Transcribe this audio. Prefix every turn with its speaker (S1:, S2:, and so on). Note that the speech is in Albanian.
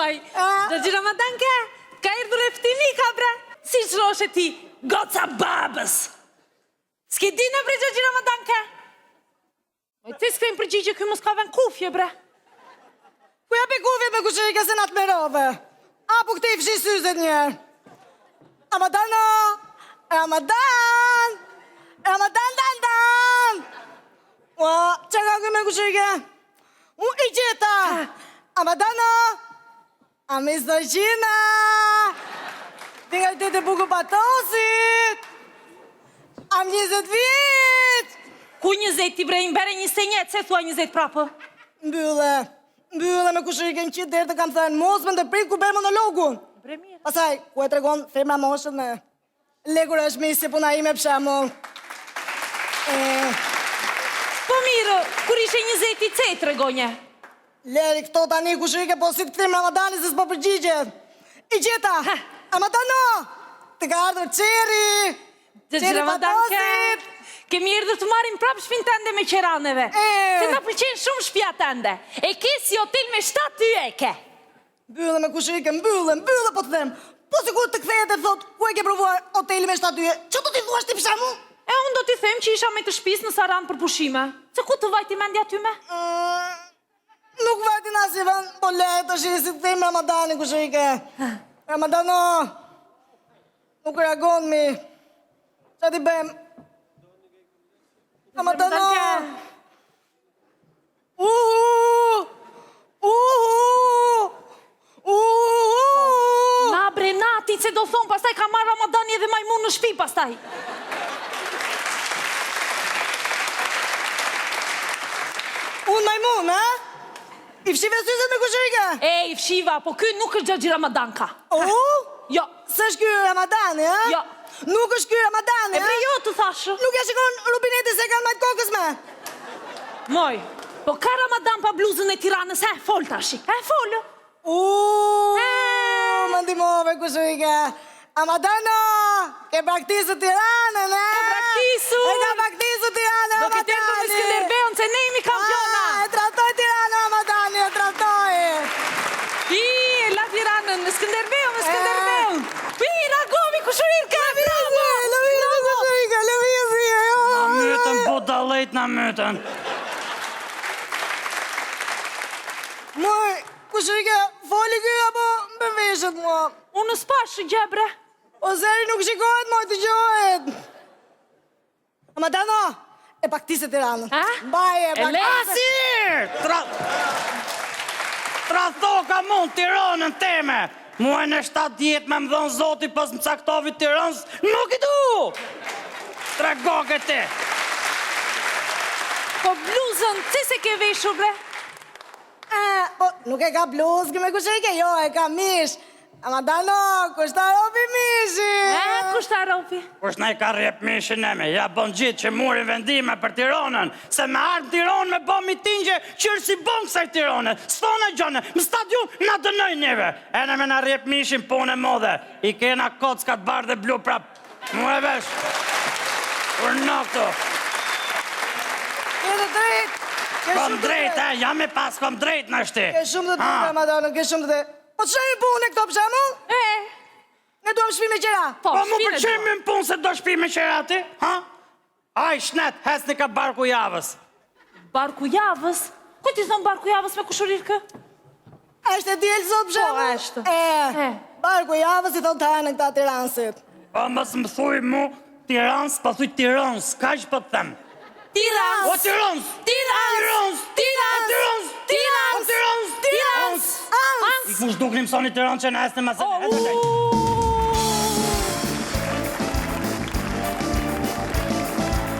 S1: Thuaj, Xhaxhi Ramadan ke? Ka erdhur Eftimika bre? Si qroshe ti, goca babës? S'ke di në bre Xhaxhi Ramadan ke? E ti s'ke përgjigje, ky mos ka vënë kufje bre.
S2: Ku ja pe kufjet me kushërike se na tmerrove? Apo këte i fshi syzet njëherë? Ramadano! Ramadan! Ramadan dan dan! Ua, ça ka ky me kushërike? U, i gjeta! Ramadano! A mi Zogjina! Ti nga qyteti bukur Patosit! Am 20 vjet!
S1: Ku 20 ti bre, bëre 21, pse thua 20 prapë?
S2: Mbylle, mbylle me kushërike në qitë derë të kam thënë, mos më ndërprit kur bëj monologun.
S1: Bre mirë.
S2: Pastaj, ku e tregon femra moshën me Lekur është mi si puna ime për shembull.
S1: Po mirë, kur ishe 20 ti ce tregonje?
S2: Leri këto tani kushërike po si të kthim Ramadani se s'po përgjigjet. I gjeta! Ramadano! Të ka ardhur qeri!
S1: Xhaxhi Ramadan ke. Kemi erdhur të marrim prapë shpinë tënde me qera neve. Se na pëlqen shumë shpia tënde. E ke si hotel me 7 yje e ke.
S2: Mbylle me kushërike, mbylle, mbylle po të them. Po sikur të kthehet e thotë, ku e ke provuar hotelin me 7 yje? Ç'do t'i thuash ti për shembull?
S1: E unë do t'i them që isha me të shpisë në Sarandë për pushime. Se ku të vajti mendja ty me?
S2: Mm, nuk vajti në asnjë vend, po le të shi si të them Ramadani kushërike. Ramadano, nuk reagon mi. Ça t'i bëjmë? Ramadano. Uhu! Uhu! Uhu!
S1: Na bre na, ti ce do thonë, pastaj ka marrë Ramadani edhe majmun në shpi pastaj.
S2: Unë majmun, ha? I fshive syzet me kushërike?
S1: E, i fshiva, po ky nuk është Xhaxhi Ramadanka.
S2: U?
S1: Jo.
S2: S'është ky Ramadani, ha?
S1: Jo.
S2: Nuk është ky Ramadani,
S1: E bre jo, të thashë.
S2: Nuk ja shikon rubineti se kanë majtë kokës me?
S1: Moj, po ka Ramadan pa bluzën e Tiranës, he, fol tashi, he, fol.
S2: Uuuu, më ndihmove kushërike. Ramadano, ke braktisur Tiranën, e?
S1: Ke braktisur.
S2: E ka braktisur Tiranën,
S1: Do ketë erdhur me
S2: Ramadani.
S1: Skënderbeun, se ne jemi kampiona.
S2: Ah, e tradhtoi Tiranën, Ramadani, e tradhtoi.
S1: I, e la Tiranën, me Skënderbeun, me Skënderbeun. Pi, reagovi, kushërirka, bravo.
S2: Lëvizi, kushërike, lëvizi.
S3: Na mytën, budallejt na mytën.
S2: Moj, kushërike, foli ky apo më veshët mua?
S1: Unë s'pashë gjë, bre.
S2: O zeri nuk shikohet, moj, dëgjohet. Ramadano, e braktise Tiranën.
S1: A?
S2: Mbaj e
S1: E le.
S2: braktise.
S3: Asir! Tra... Tradhtoka mu Tiranën teme! Mua në 70 me më dhonë zoti pas më caktovi Tiranës, nuk i du! Trego këtë!
S1: Po bluzën, pse s'e ke veshur, bre?
S2: E, po, nuk e ka bluzë me kushërike, jo, e ka mish. Ramadano, kush ta ropi mishin?
S1: E, kush ta ropi?
S3: Kush na i ka rrjep mishin neve, ja bon gjithë që murin vendime për Tiranën, se me ardhë në Tiranë me bo mitingje, qërë si bon kësaj Tirane, s'thona gjone, në stadium na dënoj neve, e ne me na rrjep mishin punë e modhe, i kena kockat bardh e blu prap, mu e vesh, kur në këto.
S2: Ke të drejtë, ke
S3: Kom
S2: shumë të
S3: drejt,
S2: drejtë.
S3: e, jam e pas, kom drejt në shti.
S2: Ke shumë të drejtë, Ramadano, ke shumë të drejtë. Po ç'e punë këto për shembull?
S1: E,
S2: Ne duam shtëpi me qera.
S1: po,
S3: Po mu
S1: shpinë e
S3: pëlqen
S1: duam.
S3: më në punë se do shpi me qera ti, ha? Aj, shnet, hecni ka barku javës.
S1: Barku javës? Ku ti thonë barku javës me kushërirkë?
S2: Është e diel sot për shembull?
S1: Po, është.
S2: E,
S1: E.
S2: barku javës i thonë të hënën këta tiransit.
S3: Po mos më thuj mu Tirans, po thuj Tirans, kaq po të them.
S1: Tirans!
S3: O Tirans!
S1: Tirans!
S3: Tirans!
S1: Tirans!
S3: O Tirans!
S1: Tirans!
S3: O Tirans!
S1: Tirans!
S3: I kush dukni mësoni Tiranë që në esë në masë.
S1: O, u!